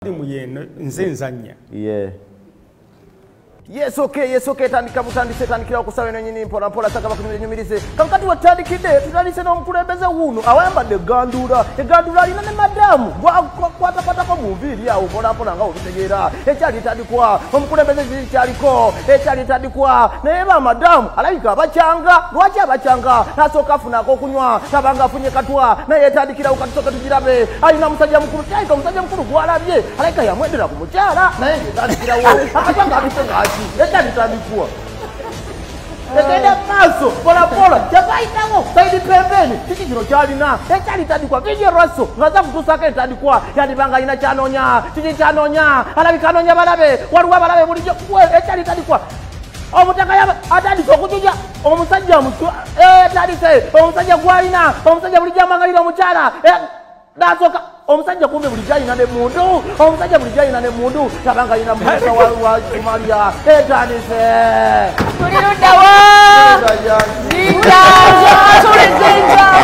Firimu yeno nze nzannya. Yeah. Yes, okay, yes, okay, tandika butandise tandikira okusaba eno nyini mpola mpola saka bakunyumirize. Kakati watandikidde tutandise n'omukulembeze wuno awayambadde egandula. Egandula alina ne madamu kwatakwatako mu nviiri awo mpola mpola nga obitegeera. Ekyali tandikwa omukulembeze kikyaliko ekyali tandikwa naye ba madamu alabika abakyanga. Lwaki abakyanga? Nasooka afunako okunywa tabanga afunye katwa naye etandikirawo katusooka tugirabe. Alina musajja mukulu kyalika omusajja mukulu gwalabye alabika yamwendera ku mukyala naye ng'etandikirawo akatwa ng'abise etandikwa egenda maaso mpolampola kyebayitawo saidi pembeni kiki kino kyalina ekyalitandikwa vidio lwaso nga kutuusako entandikwa yandibanga alina kyanoonya kiki kyanoonya alabika anoonya balabe waliwo abalabe bulijjo ekyalitandikwa omutaka atandise okujuja omusajja etandise omusajja gwalina omusajja bulijjo amwangalira omukyala nasooka omusajja kumbe bulijjo alina ne mundu omusajja bulijjo alina ne mundu tabanga alina musa wa Somalia etandise tuli luddawo.